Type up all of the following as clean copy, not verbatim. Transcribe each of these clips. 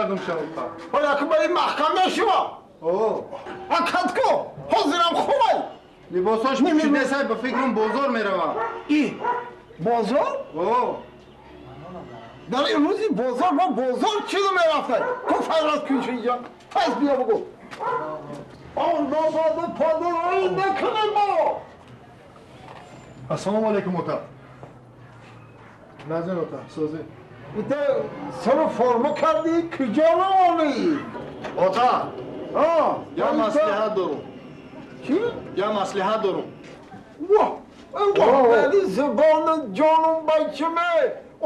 кардам шавқа. Ҳола ки ба ин маҳкам мешава. О. Акатко, ҳозирам хубай. Либосаш пӯшидесай, ба фикрам бозор мерава. И бозор? О. Дар ин рӯзи бозор ма бозор чизо мерафтай? Ку файрат кун инҷа. Пас бия бугу. Аллоҳ падарои накунед маро. Ассалому алайкум ота. Назин ота, созӣ. Ита сару форма кардӣ, куҷо равонӣ? Ота. А, я маслиҳат дорум. Чӣ? Я маслиҳат дорум. Воҳ, воҳ, вали забону ҷонум бачаме.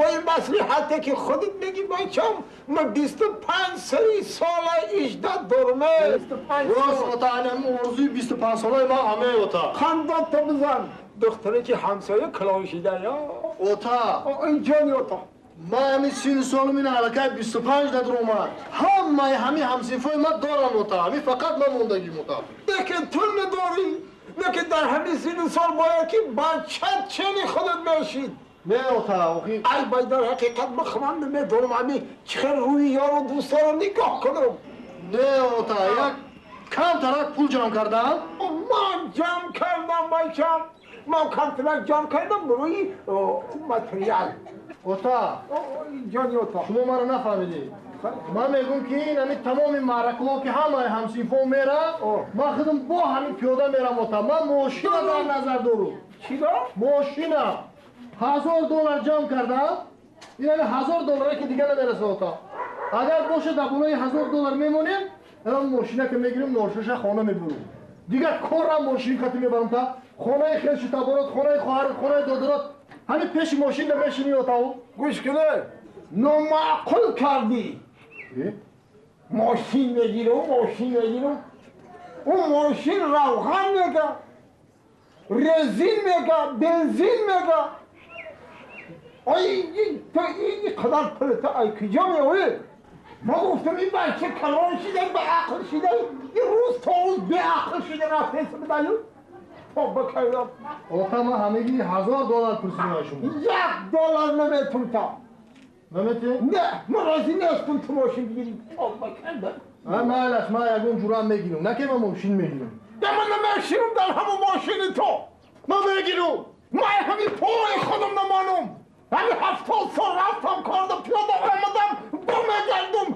Ой маслиҳате ки худат мегӣ бачам, ман 25 сари сола иждат дорум. Рост ота, анам орзуи 25 солаи ман ҳамаи ота. Хандонта бизан. Духтаре ки ҳамсоя калон шида я. Ота. Ой ҷони ота. Ман ҳамин сину солум ин аллакай 25 дар омад. Ҳамаи ҳамин ҳамсинфои ман дорам ота. Ҳамин фақат ман мондагим ота. Лекин ту надорӣ. Лекин дар ҳамин сину сол бояд ки бачат чени худат мешид. Не ота, охи. Ай бай дар ҳақиқат ман намедонам ҳамин чӣ хел рӯи ёру дӯстонро нигоҳ кунам. Не ота, як камтарак пул ҷамъ кардам. Ман ҷамъ кардам бачам. Ман камтарак ҷамъ кардам рӯи материал. Ота. Ҷони ота. Шумо маро нафаҳмидед. Ман мегӯм ки ин ҳамин тамоми маъракаҳо ки ҳамаи ҳамсинфон мера, ман худам бо ҳамин пиёда мерам ота. Ман мошина дар назар дорум. Чиро? Мошина. $1000 ҷамъ кардам. Ин ҳамин $1000 ки дига намераса ота. Агар боша дар болои $1000 мемонем, ҳам мошина ки мегирем, ношоша хона мебурем. Дигар корам мошин хати мебарам та хонаи хешу таборот, хонаи хоҳарот, хонаи додарот. Ҳамин пеши мошин намешинӣ ота. Гӯш кунед, номаъқул кардӣ. Мошин мегирам, мошин мегирам. Ӯ мошин равған мега, резин мега, бензин мега. Ай ту ин қадар пулта ай куҷо меоӣ? Ма гуфтам ин бача калон шида, беақл шида, ин рӯз то рӯз беақл шида рафтеса бидаю. Тоба кардам. Ота, ман ҳамагӣ $1000 пурсидам аз шумо. $1 наметунта. Наметӣ? Не, ман розӣ нестам ту мошин бигирӣ. Тоба кардам. Майлаш, ман ягон ҷурам мегирам. На ки ман мошин мегирам. Да ман намешинам дар ҳамон мошини ту. Ман мегирам. Ман ҳамин пои худам намонам. Ҳамин 70 сол рафтам кардам, пиёда омадам, бумегардум.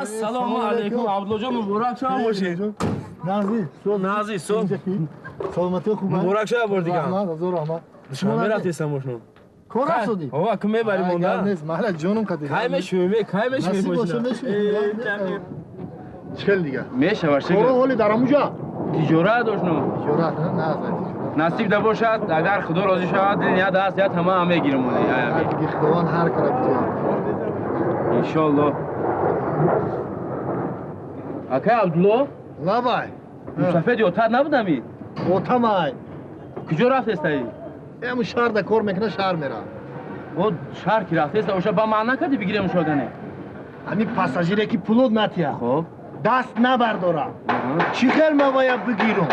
Ассалому алайкум, Абдуллоҷон, муборак шава бошед. Нази, Нази, со. Саломатӣ хуб. Муборак шава бор дигар. Раҳмат, азор раҳмат. Душанбе рафтесам бошнум. Кор рафтодӣ? Ова, ку мебарӣ монда? Нест, маҳла ҷонум кадӣ. Кай мешӯме, кай мешӯме Насиб боша мешӯме. Чӣ хел дигар? Мешава, шукр. Коро ҳоли дар ҳамуҷа? Тиҷорат дошнум. Тиҷорат, на, на, тиҷорат. Насиб да бошад, агар Худо розӣ шавад, дил ният аст, ят ҳама мегирам. Худованд ҳар кара битиёд. Иншоаллоҳ. Акай Абдулло? Лабай. Мусафед ётат набудами? Отамай. Куҷо рафтестаи? Ҳамун шаҳр да кор мекуна, шаҳр мера. О, шаҳр ки рафтеста, оша ба ман накарди бигирем ушогане? Ҳамин пассажире ки пулот натия. Хоб. Даст набардора. Чӣ хел ма бояд бигирам?